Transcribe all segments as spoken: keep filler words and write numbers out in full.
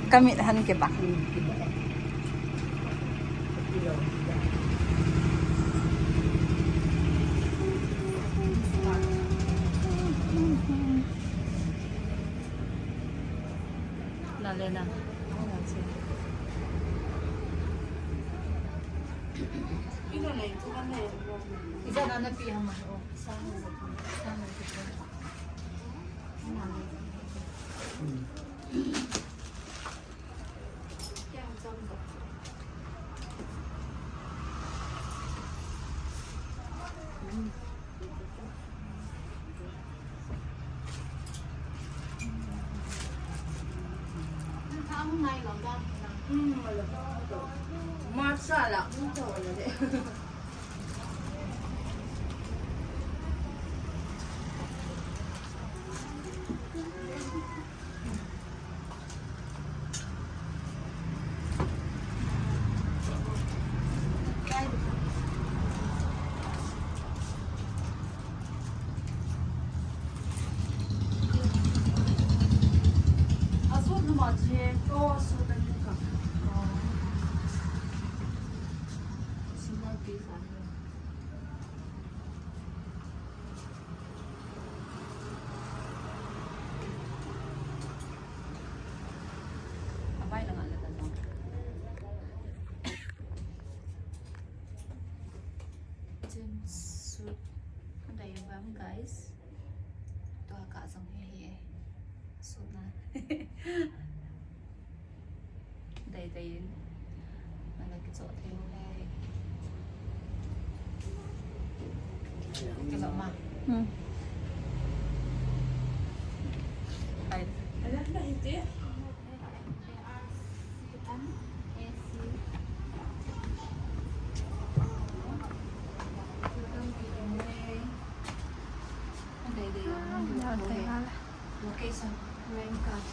Kamit han ke ba. Na le na. Ina le, ina le. Isa na na pi hama. Oh, isa na, isa na. Jumpsuit. Guys. Tua ka jong hi hi e. Suna. Dai dai in. Nana kicho thei u le. Kicho ma. Hmm. Ai. Alam na hiti. Location, rain card.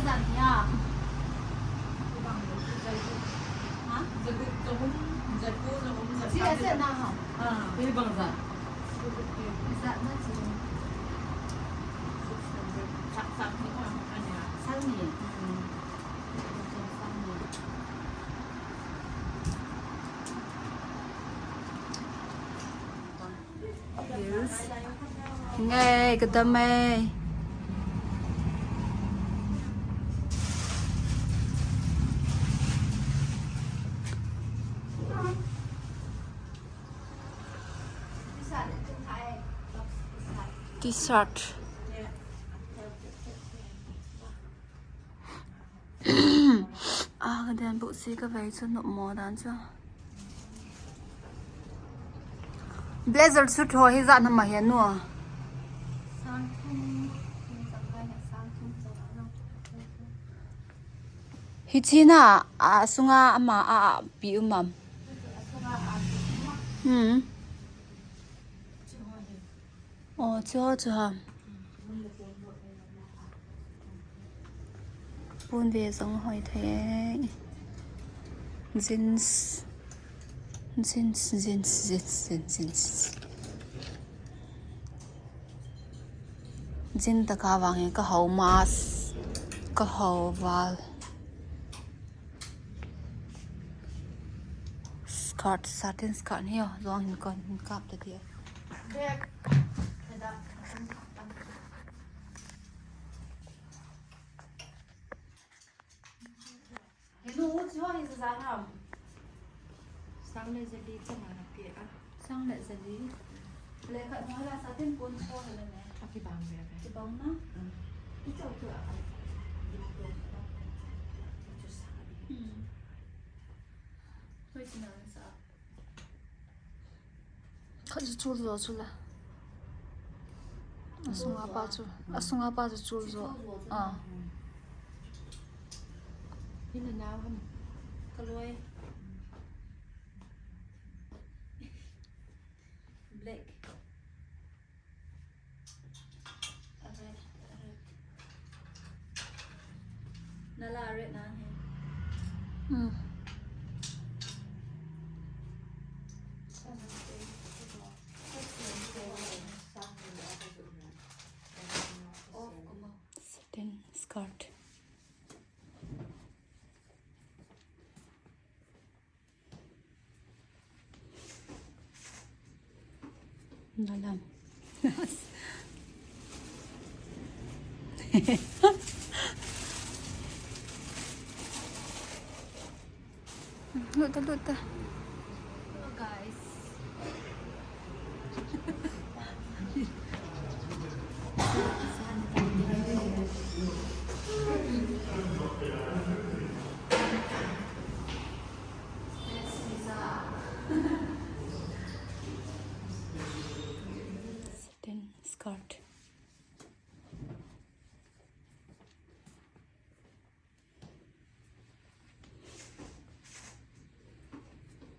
Tan ya. Ha? Chi ase na ha. Sak na chi. Sang ni. Hmm. Sang ni. Hills. Ngai, kadam e. T-shirt. Ah, ka dan bu si ka vei chu nop mo dan chu. Blazer suit ho hi ijat ham ahi nu? Sang thum, sang thum, sang thum. Hiche na, a sunga ama a, a pi um am? Hmm. Oh, chu ho chu ham. Pon ve jong hoi thei. Jeans. Jeans, jeans, jeans, jeans, jeans. Jeans tah kha vang hi ka hao mas, ka hao val. Skirt, satin skirt hi o, jong hin kon hin kap ta ti. Henu, chu hi ijat ham? Sang le jali chang a na pi a. Sang le jali. Le khat mo la satin pon chu hi le ne. A kibang ve ve. Kibang na? Mm. I chau chu a. Chu sa. Mm. Hoi chi na sa. Khat chu chul jo chu la. Asunga pa chu, asunga pa chu chul jo. Ah. Hina nau ham. Kaloi. Black. Red, red. Nala red na he. Hmm. Off kuma. Satin skirt. Nalam. Lut ta, lut ta. Hello, guys. Satin skirt.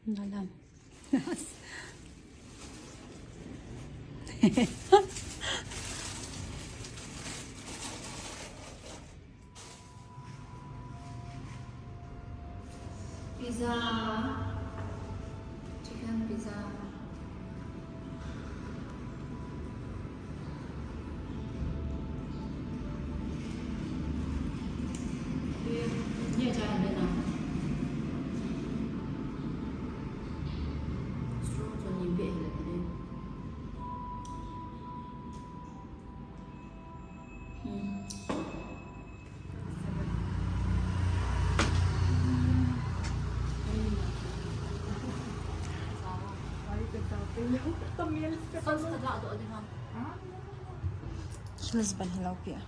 Nalam. Pizza. Chicken pizza. Heels ban hi lo pi a.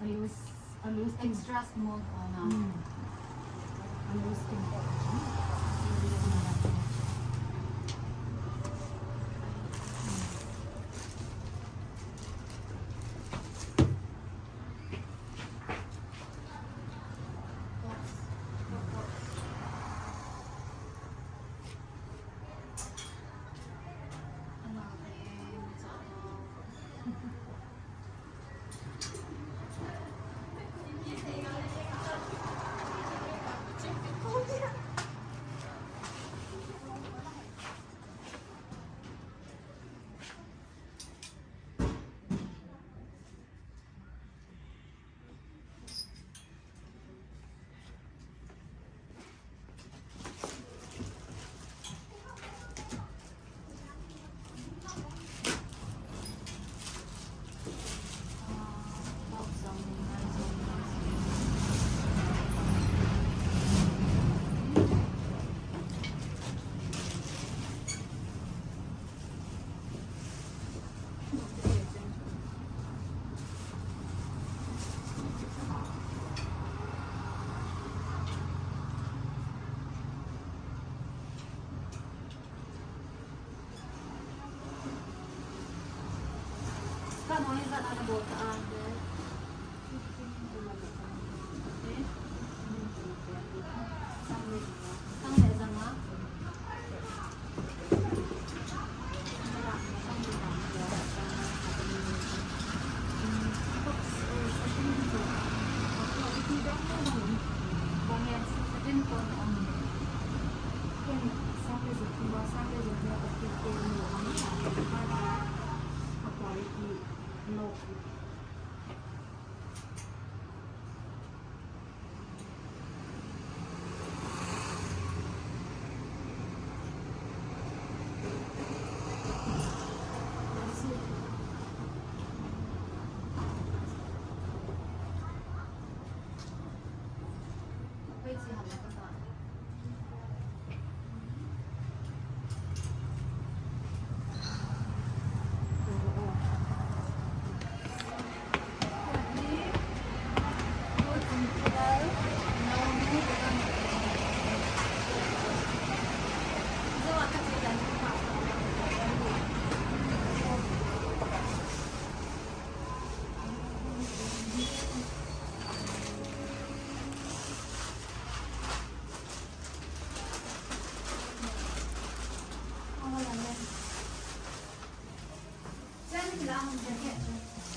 A loose, a loose thing. Extra small one. Mm. A loose thing.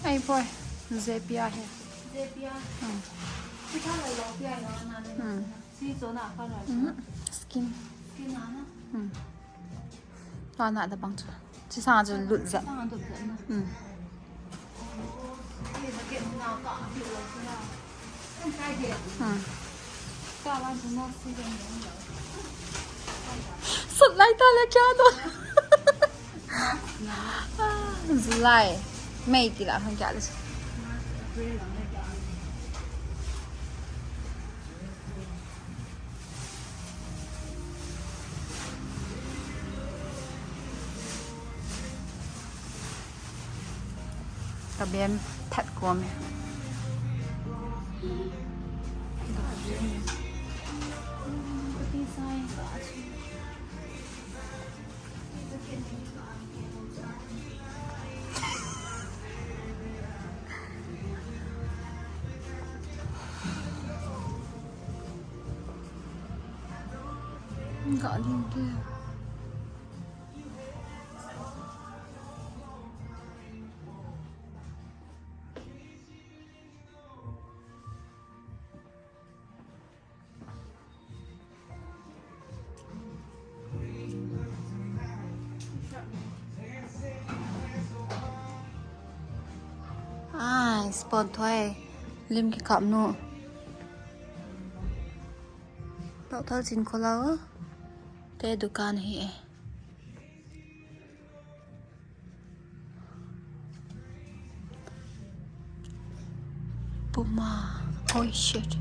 Ai boy, Zepia he. Hmm. Hmm. Skin. Hmm. Ana da bang chu. Chi sang chu lut ja. Hmm. Hmm. Sut lai ta le kya to. July. May ti la hang kya le. Ka ben that kom e. Ka ding ke. Ai, spon thoi. Lim kikap nu. Tau thal chin kholou. Te dukan hi e. Puma. Oh shit.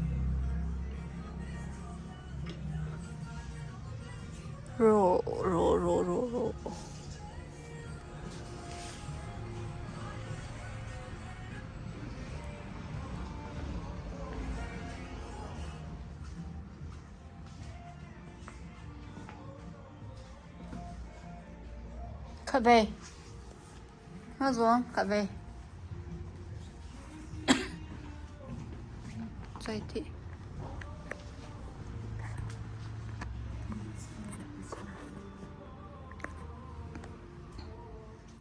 Ro, ro, ro, ro, ro. Khatvei. Hajong, khatvei. Chai ti.